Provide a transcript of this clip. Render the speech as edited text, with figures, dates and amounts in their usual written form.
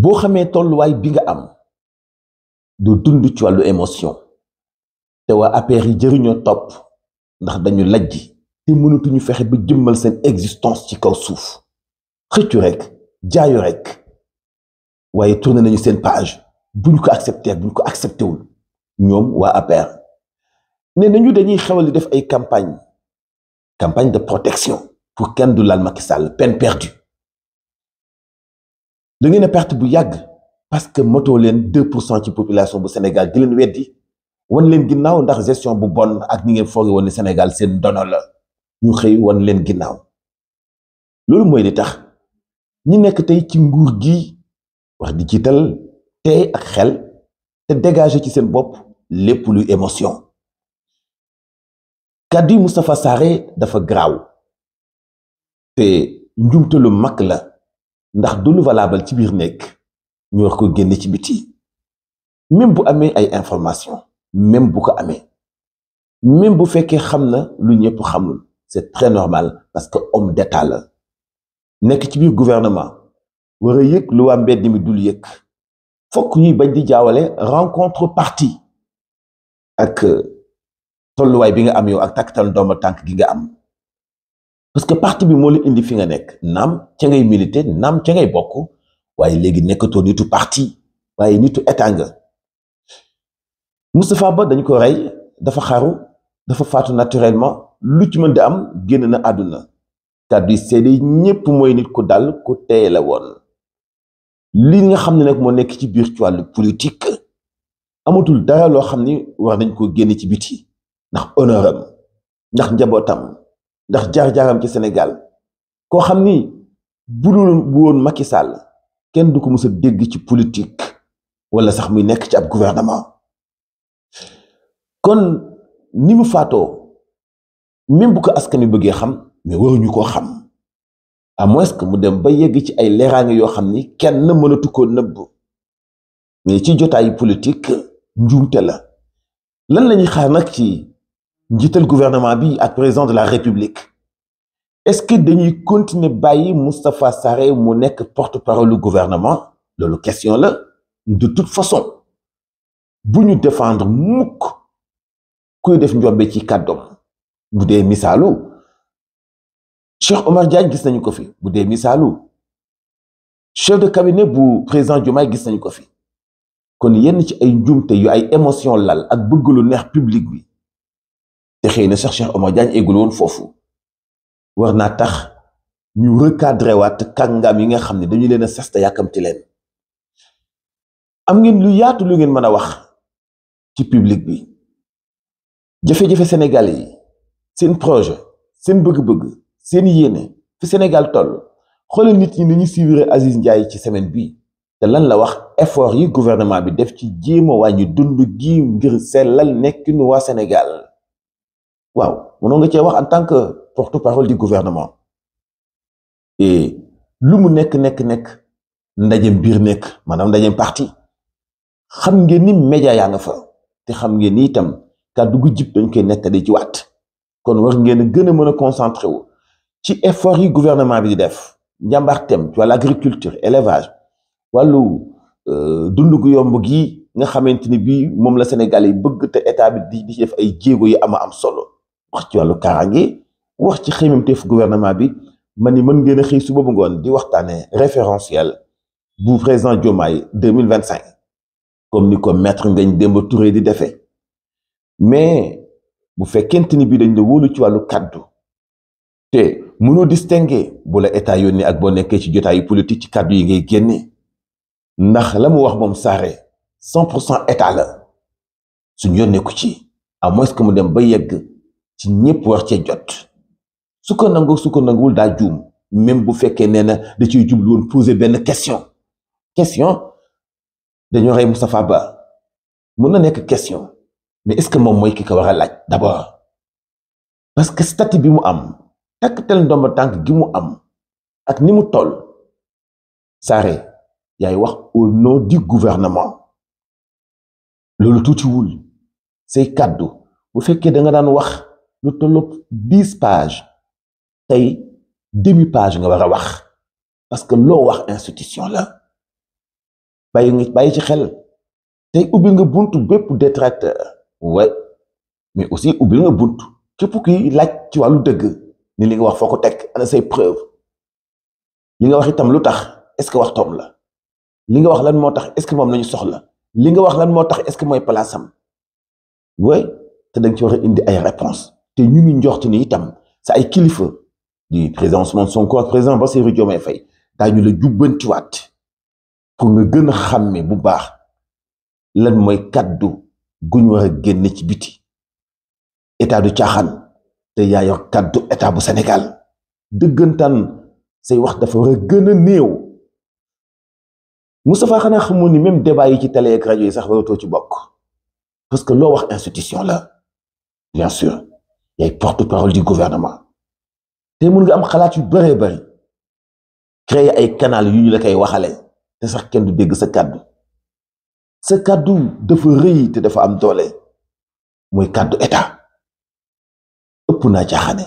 boo xamee tolluwaay bi nga am du dund ci wàllu émotion te waa APR yi jëriñoo topp ndax dañu lajj te mënatuñu fexe ba jëmmal seen existence ci kaw suuf xëccu rek jaayu rek waaye tourné nañu seen page buñ ko accepté buñ ko accepté wul ñoom waa APR ne nañu dañuy xewal di def ay campagne de protection pour kenn du laal Macky Sall peine perdue da ngeen a perte bu yàgg parce que motoo leen 2% ci population bu Sénégal di leen weddi wan leen ginnaaw ndax gestion bu bon ak ni ngeen fooge woon ne Sénégal seen ndono la ñu xëy wan leen ginnaaw loolu mooy li tax ñi nekk tey ci nguur gi wax di jiital tey ak xel te dégager ci seen bopp lépp luy émotion kàddu yi Moustapha Sarré dafa garaaw te njumte lu mag la ndax du lu valable ci biir nekk ñu wax ko génne ci biti même bu amee ay information même bu ko amee même bu fekkee xam na lu ñëpp xamul c'est très normal parce que homme d'état la nekk ci biir gouvernement war a yëg lu waa mbedd mi dul yëg fokk ñuy bañ di jaawale rencontre parti ak tolluwaay bi nga am yow ak takkatal ndomba tànk gi nga am parce que parti bi moo la indi fi nga nekk naam ca ngay militer naam ca ngay bokk waaye léegi nekkatoo nitu parti waaye nitu état nga Moustapha Ba dañ ko rey dafa xaru dafa faatu naturellement lu ci mën di am génn na àdduna kàddu yi seede ñépp mooy nit ku dal ku teey la woon li nga xam ne nag moo nekk ci biir ci wàllu politique amatul dara loo xam ni war nañ ko génne ci biti ndax honneur am ndax njabootam ndax jaar-jaaram ci Sénégal koo xam ni budul bu woon Macky Sall kenn du ko mës a dégg ci politique wala sax muy nekk ci ab gouvernement kon ni mu faatoo même bu ko askan wi bëggee xam mais waruñu koo xam à moins que mu dem ba yegg ci ay leeraange yoo xam ni kenn mënatu koo nëbb mais ci jotaayu politique njuumte la lan lañuy xaar nag ci njiital gouvernement bi ak président de la République est-ce que dañuy continuer bàyyi Moustapha Sarré mu nekk porte-parole du gouvernement loolu question la de toute façon bu ñu défendre mukk kuy def njombe ci kàddoom bu dee misaalu Cheikh Omar Diagne gis nañu ko fi bu dee misaalu chef de cabinet bu président Diomaye gis nañu ko fi kon yenn ci ay njuumte yu ay émotion lal ak bëgg lu neex public bi te xëy na sax Cheikh Omar Diagne eggul woon foofu war naa tax ñu recadré waat kàngam yi nga xam ne dañu leen a sasta yàkkamti leen am ngeen lu yaatu lu ngeen mën a wax ci public bi jafe-jafe Sénégal yi seen projet seen bëgg-bëgg seen yéene fi Sénégal toll xoolal nit ñi ni ñu suivre Aziz Ndiaye ci semaine bi te lan la wax effort yi gouvernement bi def ci jéem a wàññi dund gi ngir sellal nekkinu waa Sénégal waaw mënoo nga cee wax en tant que porte-parole du gouvernement et lu mu nekk ndajem biir nekk maanaam ndajem parti xam ngeen ni média yaa nga fa te xam ngeen ni itam kàddu gu jib dañ koy nettali ci waat kon war ngeen gën a mën a concentré wu ci effort yi gouvernement bi di def njàmbaarteem ci wàllu agriculture élevage wàllu dund gu yomb gi nga xamante ni bii moom la Sénégal yi bëgg te état bi di def ay jéego yu am solo wax ci wàllu kaaraange wax ci xëymamteef gouvernement bi man ni mën ngeen a xëy suba bu ngoon di waxtaane référentiel bu président Diomaye 2025 comme ni ko maître Ngagne Demba Touré di defee mais bu fekkente ni bii dañ la wóolu ci wàllu kàddu te mënoo distinguer bu la état yónnee ak boo nekkee ci jotaayu politique ci kàddu yi ngay génne ndax la mu wax moom Sarré 100% état la suñ yónnee ko ci à moins que mu dem ba yegg ci ñëpp war cee jot su ko nanguwul daa juum même bu fekkee nee na da ciy jublu woon poser benn question dañoo rey Moustapha Ba mën na nekk question mais est-ce que moom mooy ki ko war a laaj d'abord parce que statut bi mu am takkatal ndomba tànk gi mu am ak ni mu toll Sarré yaay wax au nom du gouvernement loolu tuutiwul say kàddu bu fekkee da nga daan wax lu tolloog 10 pages tey demi page nga war a wax parce que loo wax institution la bàyyi ci xel tey ubbil nga buntu bépp détracteur ouais mais aussi ubbil nga buntu képp kuy laaj ci wàllu dëgg ni li nga wax foo ko teg ana say preuve li nga wax itam lu tax est-ce que waxtoom la li nga wax lan moo tax est-ce que moom lañu soxla li nga wax lan moo tax est-ce que mooy place am ouais te danga ci war a indi ay réponse te ñu ngi njort ni itam sa ay kilifa di président Ousmane Sonko ak président Bassirou Diomaye Faye daañu la jubbantiwaat pour nga gën a xàmme bu baax lan mooy kàddu guñ war a génne ci biti état du caaxaan te yaa yor kàddu état bu Sénégal dëggantaan say wax dafa war a gën a néew Moustapha xanaa xamoon ni même débat yi ci télé ak rajo yi sax waratoo ci bokk parce que loo wax institution la bien sûr yaay porte-parole du gouvernement te mën nga am xalaat yu bëree bëri créer ay canal yu ñu la koy waxale te sax kenn du dégg sa kàddu dafa rëy te dafa am doole mooy kàddu état ëpp naa caaxaane